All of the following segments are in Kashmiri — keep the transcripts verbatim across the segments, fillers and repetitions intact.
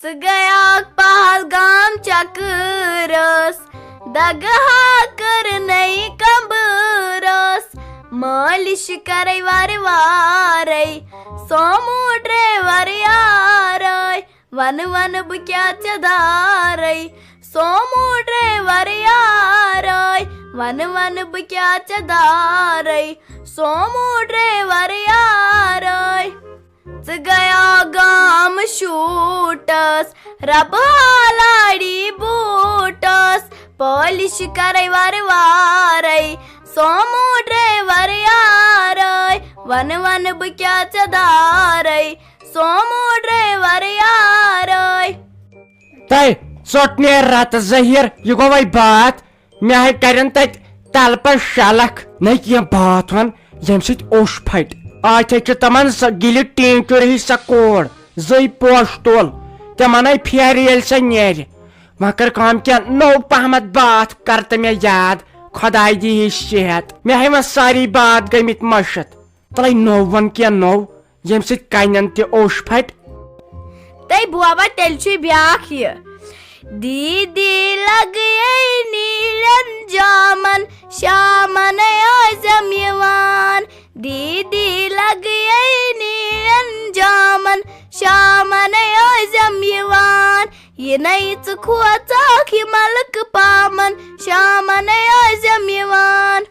ژٕ گٔیاکھ پہلگام چکرس، دگہٕ ہا کٔرنَے کمبرس۔ مٲلِش کرے وارٕ وارے، سومو ڈرایور یارے۔ ونہٕ ونہٕ بہٕ کیٛاہ ژےٚ دارے، سومو ڈرایور یارے۔ ونہٕ ونہٕ بہٕ کیٛاہ ژےٚ دارے، سومو ڈرایور یارے۔ ژٕ گیا گام شوٗٹس، ربہٕ ہا لاڑی بوٗٹس۔ پٲلِش کرے وارٕ وارے، سومو ڈرایور یارے۔ ونہٕ ونہٕ بہٕ کیٛاہ ژےٚ دارے، سومو ڈرایور یارے۔ تَے ژوٚٹ نیر رتہٕ زٔہِر، یہِ گوٚو وۄنۍ باتھ۔ مےٚ ہے کَرن تَتہِ تَلہٕ پَتہٕ شلکھ۔ نَے کینٛہہ باتھ وَن، ییٚمہِ سۭتۍ اوٚش پھٹہِ۔ اَتہِ ہے چھِ تِمن سۄ گِلہِ ٹینچُر ہِش سۄ کوڑ، زٕے پوش تُل۔ تِمن ہے پھیرِ ییٚلہِ سۄ نیرِ۔ وۄنۍ کر کٲم، کینٛہہ نوٚو پہمتھ باتھ کر تہٕ مےٚ یاد۔ خۄداے دی ہے صحت۔ مےٚ ہے وۄنۍ ساری باتھ گٔمٕتۍ مٔشِتھ۔ تَلَے نوٚو وَن کینٛہہ نوٚو، ییٚمہِ سۭتۍ کَنٮ۪ن تہِ اوٚش پھٹہِ۔ تَے بوبا، تیٚلہِ چھُے بیٛاکھ یہِ۔ دیٖدی لگے نیٖلٮ۪ن جامن، شامن ٲسِم یِوان۔ دیٖدی لگے نیٖلٮ۪ن جامن، شامن ٲسِم یِوان۔ یہِ نَے ژٕ کھوژاکھ یہِ ملکہٕ پامن، شامن ٲسِم یِوان۔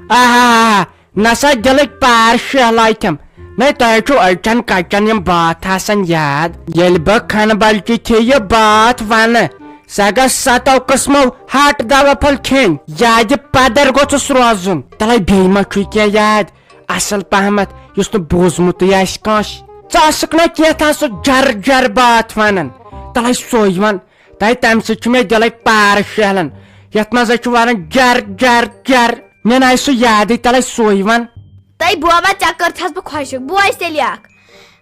آہا، نسا دِلٕکۍ پار شہلٲوتھم۔ نَے تۄہہِ چھُو أچھن کچن یِم باتھ آسان یاد۔ ییٚلہِ بہٕ کھنہٕ بلچہِ کھیٚیہِ باتھ ونہٕ، سۄ گژھِ ستو قٕسمو ہٹ دوا پھوٚل کھیٚنۍ۔ یادِ پدر گوٚژھُس روزُن۔ تلے بیٚیہِ ما چھُے کینٛہہ یاد؟ اصل پہمتھ، یُس نہٕ بوٗزمُتٕے آسہِ کٲنٛسہِ۔ ژٕ آسکھ نا کینٛہہ تام سُہ جر جر باتھ ونان۔ تلے سوے ون۔ تہٕ تَمہِ سۭتۍ چھُ مےٚ دِلٕکۍ پار شیہلان۔ یَتھ منٛز حظ چھُ وَنان جَر، جَر، جَر۔ مےٚ نہ آسہِ سُہ یادٕے، تَلَے سُے وَن۔ تَے بوبا، ژےٚ کٔرتھَس بہٕ خۄشِک، بوز تیٚلہِ اَکھ۔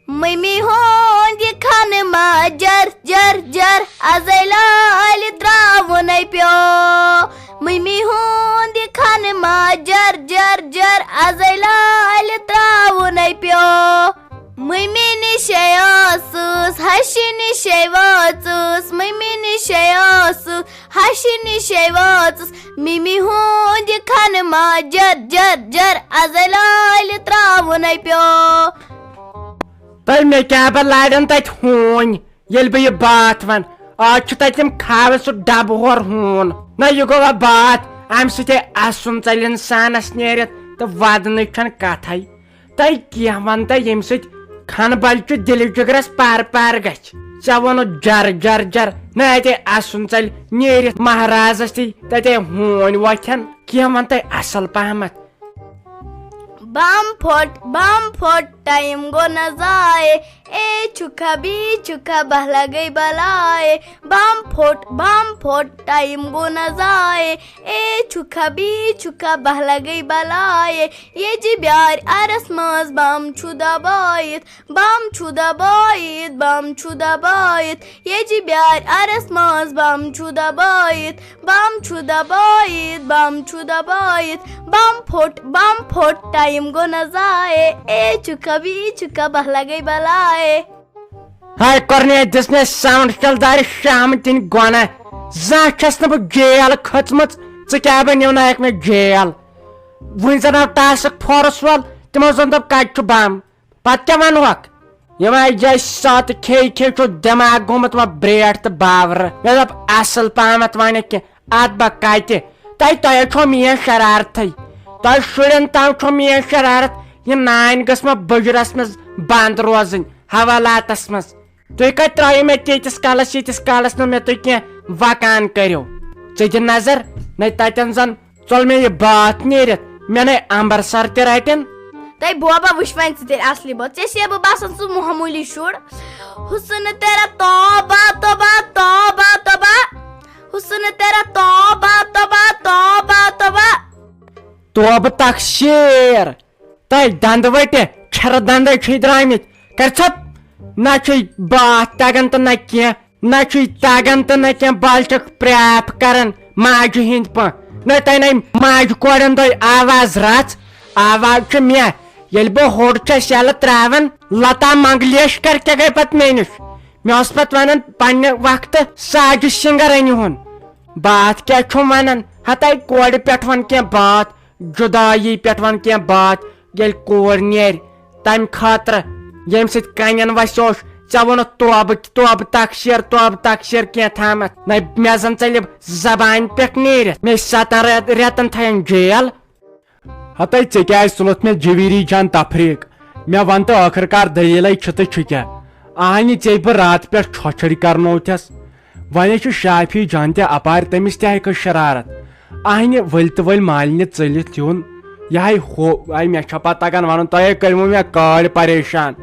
مٔمی ہُنٛد یہِ کھَنہٕ ما جَر، جَر، جَر، اَزَے لالہِ ترٛاوُنے پیوٚو۔ مٔمی ہُنٛد یہِ کھَنہٕ ما جَر، جَر، جَر، اَزَے لالہِ ترٛاوُنے پیوٚو۔ مٔمی نِشے ٲسٕس، ہشہِ نِشے وٲژٕس، مٔمی نِشے ٲسٕس، ہشہِ نِشے وٲژٕس۔ مِمی ہُنٛد یہِ کھنہٕ ما جر جر جر، ازے لالہِ ترٛاوُنے پیوٚو۔ تہٕ مےٚ کیٛاہ بہٕ لارٮ۪ن تتہِ ہوٗنۍ، ییٚلہِ بہٕ یہِ باتھ ونہٕ۔ آز چھُ تتہِ تِم کھاوٕ سُہ ڈبہٕ ہورٕ ہوٗن۔ نہ، یہِ گوٚوا باتھ، امہِ سۭتۍ ہے اسُن ژلہِ انسانس نیرِتھ تہٕ ودنٕچ چھنہٕ کتھے۔ تہٕ کینٛہہ ون تہٕ، ییٚمہِ سۭتۍ کھنہٕ بلچہِ دِلہِ جگرس پار پار گژھِ۔ ژےٚ ووٚنُتھ جر جر جر، نہ اتے اسُن ژلہِ نیٖرِتھ مہرازس تہِ تتے ہوٗنۍ وۄتھن۔ کینٛہہ ون تہٕ اصل پہمتھ۔ بم پھوٚٹ، بم پھوٚٹ، ٹایم گوٚو نہ ضایع۔ اے چھُکھا بی چھُکھا بہہ لگے بلایے۔ بم پھوٚٹ، بم پھوٚٹ، ٹایم گوٚو نہ ضایع۔ اے چھُکھا بی چھُکھا بہہ لگے بلایے۔ ییٚجہِ بیارِ ارس منٛز بم چھُ دبٲیِتھ، بم چھُ دبٲیِتھ، بم چھُ دبٲیِتھ۔ ییٚجہِ بیارِ ارس منٛز بم چھُ دبٲیِتھ، بم چھُ دبٲیِتھ، بم چھُ دبٲیِتھ۔ بم پھوٚٹ، بم پھوٚٹ، ٹایم گوٚو نہ ضایع۔ اے چھُکھا بی چھُکھا بہہ لگے بلایے۔ ہاے کرنے دِژ مےٚ ساوُنٛڈ کِلدارِ شام دِنۍ گۄنہ۔ زانٛہہ چھَس نہٕ بہٕ جیل کھٔژمٕژ، ژٕ کیٛاہ بہٕ نِونایَکھ مےٚ جیل؟ وٕنۍ زَن آو ٹاسٕک فورس وول، تِمو زَن دوٚپ، "کَتہِ چھُ بم؟" پَتہٕ کیٛاہ وَنہوکھ؟ یِمَے جایہِ سَتہٕ کھے کھے چھُ دٮ۪ماغ گوٚمُت وۄنۍ برٛیٹھ تہٕ باورٕ۔ مےٚ دوٚپ، "اَصٕل پَہمَتھ وَنَکھ کینٛہہ، اَتھ بہٕ کَتہِ؟" تۄہہِ، تۄہہِ چھو میٛٲنۍ شرارتھٕے۔ تۄہہِ شُرٮ۪ن تام چھو میٛٲنۍ شرارت۔ یہِ نانۍ گٔژھ مےٚ بُجرَس منٛز بنٛد روزٕنۍ، حوالاتَس منٛز۔ تُہۍ کتہِ ترٛٲیِو مےٚ تیٖتِس کالس، ییٖتِس کالس نہٕ مےٚ تُہۍ کینٛہہ وکان کٔرِو؟ ژٕ دِ نظر، نَے تتٮ۪ن زن ژوٚل مےٚ یہِ باتھ نیٖرِتھ، مےٚ نَے امبرسر تہِ رٹن۔ تَے بوبا، وٕچھ وۄنۍ ژٕ تیٚلہِ اصلی بٲتھ۔ ژےٚ چھے بہٕ باسان سُہ معموٗلی شُر۔ حسن تیرا توبہ، توبہ، توبہ، توبہ۔ حسن تیرا توبہ، توبہ، توبہ، توبہ۔ توبہٕ تقصیر۔ تۄہہِ دَندٕ ؤٹہِ، کھرٕ دَندَے چھِی درٛامٕتۍ۔ کَر ژھۄپ۔ نہ چھُے باتھ تَگان تہٕ نہ کینٛہہ، نہ چھُے تَگان تہٕ نہ کینٛہہ، بل چھَکھ پرٛیپ کَران ماجہِ ہِنٛدۍ پٲٹھۍ۔ نہ تۄہہِ نَے ماجہِ کورٮ۪ن دۄے آواز رَژھ، آواز چھِ مےٚ۔ ییٚلہِ بہٕ ہوٚڑ چھَس یَلہٕ ترٛاوان، لتا منگلیشکر تہِ گٔے پَتہٕ مےٚ نِش۔ مےٚ اوس پتہٕ ونان پننہِ وقتہٕ ساجد سنگر أنِہُن۔ باتھ کیٛاہ چھُم ونان؟ ہتے کورِ پٮ۪ٹھ ون کینٛہہ باتھ، جدایی پٮ۪ٹھ ون کینٛہہ باتھ۔ ییٚلہِ کور نیرِ، تمہِ خٲطرٕ ییٚمہِ سۭتۍ کنٮ۪ن وسہِ اوس، ژےٚ ووٚنُتھ توبہٕ، توبہٕ تقصیر، توبہٕ تقصیر کینٛہہ تامتھ۔ نہ مےٚ زن ژٔلِب زبانہِ پٮ۪ٹھ نیٖرِتھ۔ مےٚ ستن رٮ۪ت-، رٮ۪تن تھاین جیل۔ ہتے ژےٚ کیٛازِ تُلُتھ مےٚ جویری جان تفریق؟ مےٚ ون تہٕ ٲخٕر کار دٔلیٖلے چھِ تہٕ چھِ کیٛاہ؟ اہنہِ ژےٚ بہٕ راتہٕ پٮ۪ٹھ چھۄچھڑ کرنوتھس۔ وۄنۍ چھُ شافی جان تہِ اپارِ، تٔمِس تہِ ہیٚکہِ شرارت۔ اہنہِ ؤلۍ تہٕ ؤلۍ مالنہِ ژٔلِتھ یُن۔ یہِ ہاے ہو-، آے مےٚ چھا پتہ تگان ونُن، تۄہے کٔرمو مےٚ کٲڑۍ پریشان۔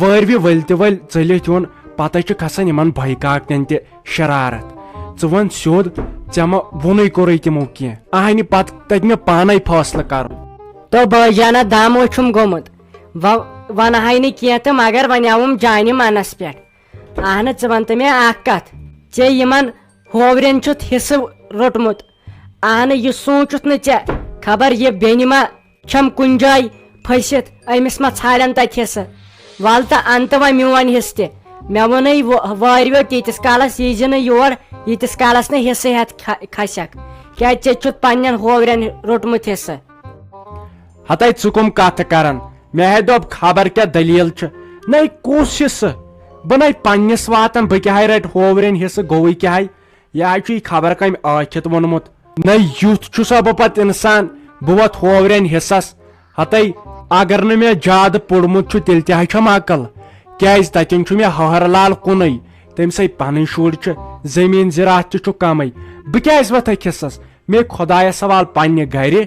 وٲرۍ وِ ؤلۍ تہِ ؤلۍ ژٔلِتھ یُن، پتہٕ چھُ کھسان یِمن بھاے کاکنٮ۪ن تہِ شرارت۔ ژٕ وَن سیوٚد، ژےٚ ما ووٚنُے کوٚرُے تِمو کینٛہہ؟ اہنہِ پتہٕ تتہِ مےٚ پانے فٲصلہٕ کرُن۔ تو بٲے جانہ دامو چھُم گوٚمُت۔ و-، ونہٕ ہاے نہٕ کینٛہہ تہٕ مگر وۄنۍ آوُم جانہِ منس پٮ۪ٹھ۔ اہنہٕ ژٕ ون تہٕ مےٚ اکھ کتھ، ژےٚ یِمن ہوورٮ۪ن چھُتھ حصہٕ روٚٹمُت؟ اہنہٕ یہِ سوٗنٛچُتھ نہٕ ژےٚ، خبر یہِ بیٚنہِ ما چھم کُنہِ جایہِ پھٔسِتھ، أمِس ما ژھانڈن تتہِ حصہٕ؟ ول تہٕ ان تہٕ وۄنۍ میون حصہٕ تہِ۔ مےٚ ووٚنُے و-، وٲرۍ ویوٚٹ ییٖتِس کالس یی زِ نہٕ یور، ییٖتِس کالس نہٕ حصہٕ ہٮ۪تھ کھ-، کھسکھ، کیازِ ژےٚ چھُتھ پننٮ۪ن ہوورٮ۪ن روٚٹمُت حصہٕ۔ ہتے ژٕ کٕم کتھٕ کران؟ مےٚ ہے دوٚپ خبر کیٛاہ دٔلیٖل چھِ۔ نَے کُس حصہٕ؟ بہٕ نَے پننِس واتان، بہٕ کیٛاہ ہے رٹہٕ ہوورٮ۪ن حصہٕ، گوٚوٕے کیٛاہ ہے؟ یہِ حظ چھُ یہِ خبر کمہِ ٲکھِتھ ووٚنمُت۔ نہ یُتھ چھُسا بہٕ پتہٕ انسان، بہٕ وۄتھ ہوورٮ۪ن حصس۔ ہتے اگر نہٕ مےٚ زیادٕ پوٚرمُت چھُ، تیٚلہِ تہِ حظ چھم عقل۔ کیازِ تتٮ۪ن چھُ مےٚ ہہر لال کُنُے، تٔمۍ سٕے پنٕنۍ شُرۍ چھِ، زٔمیٖن زِراعت تہِ چھُ کمٕے۔ بہٕ کیازِ وۄتھٕ حصس؟ مےٚ خۄدایس حوال پننہِ گرِ۔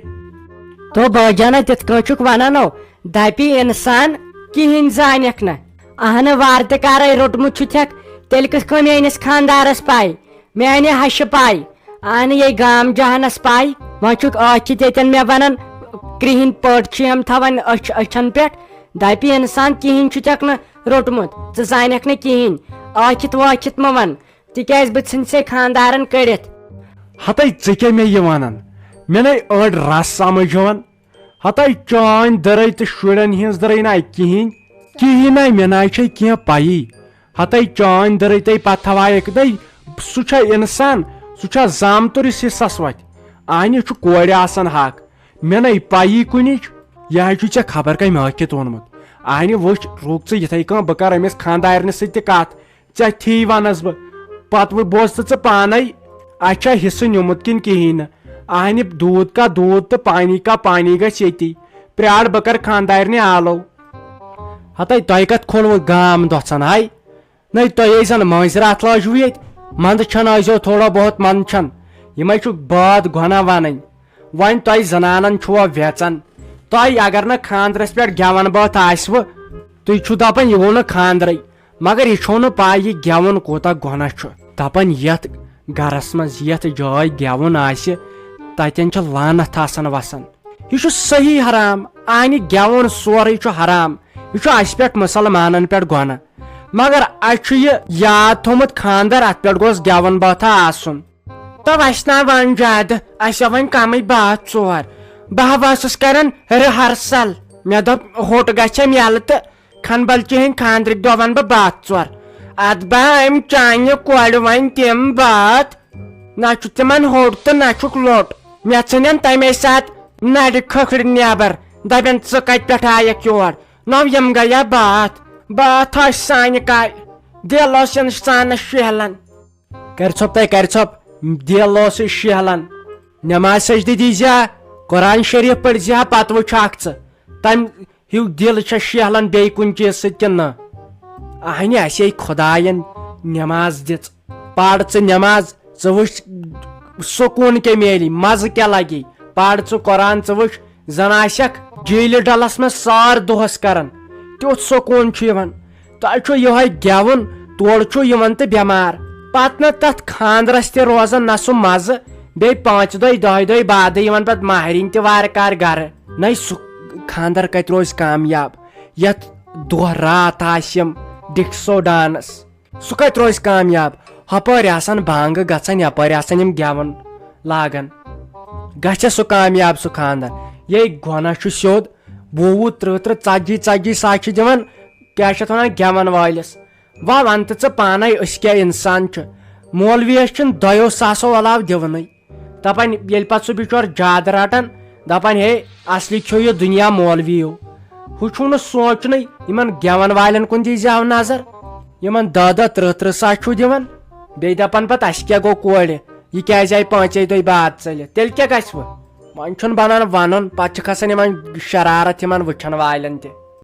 تو بٲجانہ تِتھ کٲٹھۍ چھُکھ ونان او، دپہِ انسان کِہینۍ زانکھ نہٕ۔ اہنہٕ وارٕ تہِ کرے روٚٹمُت چھُ تھکھ، تیٚلہِ کِتھ کٔنۍ میٲنِس خاندارس پاے؟ میانہِ ہشہِ پاے، اہنہِ یے گام جہانس پاے۔ وۄنۍ چھُکھ ٲکھِتھ ییٚتٮ۪ن مےٚ ونان، کرٛہِنۍ پٔٹ چھِ یِم تھاوان أچھ-، أچھن پٮ۪ٹھ۔ دپہِ انسان کِہینۍ چھُ ژےٚ نہٕ روٚٹمُت، ژٕ زانکھ نہٕ کِہینۍ۔ ٲکھِتھ وٲکھِتھ مہ ون، تِکیازِ بہٕ ژھٕنہِ سے خاندارن کٔڑِتھ۔ ہتے ژٕ کیٛاہ مےٚ یہِ ونان؟ مےٚ نے أڑ رس سمجھ یِوان۔ ہتے چٲنۍ دٔرے تہٕ شُرٮ۪ن ہٕنٛز دٔرے نہ کِہینۍ، کِہینۍ نہ، مےٚ نہ چھے کینٛہہ پیی۔ ہتے چٲنۍ دٔرے تے پتہٕ تھاوایکھ دے، سُہ چھا انسان؟ سُہ چھا زامتُرِس حصس وتھِ؟ اہنہِ چھُ کورِ آسان حق، مےٚ نے پیی کُنِچ۔ یہِ حظ چھُ ژےٚ خبر کمہِ ٲکھِتھ ووٚنمُت۔ اہنہِ وٕچھ، رُک ژٕ یِتھے کٔنۍ، بہٕ کرٕ أمِس خانٛدارنہِ سۭتۍ تہِ کتھ۔ ژےٚ تھی ونس بہٕ، پتہٕ وۄنۍ بوز تہٕ ژٕ پانے، اسہِ چھا حصہٕ نیومُت کِنہٕ کِہیٖنۍ نہٕ؟ اہنہِ دوٗد کا دوٗد تہٕ پانی کا پانی گژھِ ییٚتی۔ پرٛار بہٕ کرٕ خانٛدارنہِ آلو۔ ہتے تۄہہِ کتھ کھولوٕ گام دۄژھن ہاے؟ نَے تۄہہِ ٲسۍ زن مٲنٛزِ راتھ لٲجوٕ ییٚتہِ، منٛدٕ چھن ٲسۍزیو تھوڑا بہت منٛدٕ چھن۔ یِمے چھُ بٲتھ گۄناہ ونٕنۍ۔ وۄنۍ تۄہہِ زنانن چھُوا ویژن؟ تۄہہِ اگر نہٕ خانٛدرس پٮ۪ٹھ گٮ۪ون بٲتھ آسِوٕ، تُہۍ چھِو دپان یہِ گوٚو نہٕ خانٛدرٕے۔ مگر یہِ چھو نہٕ پاے یہِ گٮ۪وُن کوٗتاہ گۄناہ چھُ۔ دپان یتھ گرس منٛز یتھ جاے گٮ۪وُن آسہِ، تتٮ۪ن چھِ لعنت آسان وسان۔ یہِ چھُ صحیح حرام، اہنہِ گٮ۪وُن سورُے چھُ حرام۔ یہِ چھُ اسہِ پٮ۪ٹھ مسلمانن پٮ۪ٹھ گۄناہ۔ مگر اسہِ چھُ یہِ یاد تھوٚمُت خانٛدر، اتھ پٮ۪ٹھ گوٚژھ گٮ۪وُن بٲتھا آسُن۔ تو وسنا ون زیادٕ، اسہِ وۄنۍ کمٕے باتھ ژور۔ بہٕ ہا ٲسٕس کران rehearsal۔ مےٚ دوٚپ ہوٚٹ گژھٮ۪م یلہٕ تہٕ کھنبلچہِ ہٕنٛدۍ خانٛدرٕکۍ دۄہ ونہٕ بہٕ باتھ ژور۔ اتھ با أمۍ چانہِ کورِ وۄنۍ تِم باتھ، نہ چھُ تِمن ہوٚٹ تہٕ نہ چھُکھ لوٚٹ۔ مےٚ ژھٕنن تمے ساتہٕ نرِ کھکھرِ نیبر، دپن، "ژٕ کتہِ پٮ۪ٹھ آیکھ یور؟" نو یم گیا باتھ، باتھ آسہِ سانہِ کامہِ۔ دل اوس انسانس شیہلان۔ کرِ ژھۄپ تۄہہِ، کرِ ژھۄپ، دل اوس شیہلان۔ نماز سجدٕ دیٖزِ ہا، قرآن شریف پٔرزِ ہا، پتہٕ وٕچھ اکھ ژٕ۔ تمہِ ہیوٗ دِل چھا شیہلان بیٚیہِ کُنہِ چیٖز سۭتۍ کِنہٕ نہ؟ اہنہِ، اسے خۄداین نٮ۪ماز دِژ۔ پَر ژٕ نٮ۪ماز، ژٕ وٕچھ سکوٗن کیٛاہ میلی، مزٕ کیٛاہ لگی۔ پَر ژٕ قرآن، ژٕ وٕچھ زن آسٮ۪کھ جیٖلہِ ڈلس منٛز سار دۄہس کران، تیُتھ سکوٗن چھُ یِوان۔ تۄہہِ چھُ یِہوٚے گٮ۪وُن، تورٕ چھُ یِوان تہٕ بٮ۪مار۔ پتہٕ نہ تتھ خانٛدرس تہِ روزان نہ سُہ مزٕ، بیٚیہِ پانٛژِ دۄہہِ دَہہِ دۄہہِ بعدٕے یِوان پتہٕ ماہرِنۍ تہِ وارٕ کارٕ گرٕ۔ نَے سُہ خانٛدر کتہِ روزِ کامیاب، یتھ دۄہ راتھ آسہِ یِم ڈِکسو ڈانس، سُہ کتہِ روزِ کامیاب؟ ہۄپٲرۍ آسان بانٛگہٕ گژھان، یپٲرۍ آسان یِم گٮ۪وُن لاگان، گژھِ سُہ کامیاب سُہ خانٛدر؟ یے گۄناہ چھُ سیوٚد۔ وُہ وُہ، ترٕٛہ ترٕٛہ، ژتجی ژتجی ساس چھِ دِوان، کیٛاہ چھِ اتھ ونان، گٮ۪ون وٲلِس۔ وا ون تہٕ ژٕ پانے، أسۍ کیٛاہ انسان چھِ؟ مولویس چھِنہٕ دۄیو ساسو علاوٕ دِونٕے۔ دپان ییٚلہِ پتہٕ سُہ بچور زیادٕ رٹان، دپان ہے، اصلی کھیوٚو یہِ دُنیا مولویو۔ ہُہ چھُو نہٕ سونٛچنٕے، یِمن گٮ۪ون والٮ۪ن کُن دی زیو نظر۔ یِمن دہ دہ ترٕہ ترٕہ ساس چھُو دِوان، بیٚیہِ دپان پتہٕ اسہِ کیٛاہ گوٚو کورِ، یہِ کیٛازِ آیہِ پانٛژے دۄہہِ بعد ژٔلِتھ؟ تیٚلہِ کیٛاہ گژھِ وۄنۍ؟ وۄنۍ چھُنہٕ بنان ونُن، پتہٕ چھِ کھسان یِمن شرارت یِمن وٕچھن والٮ۪ن تہِ۔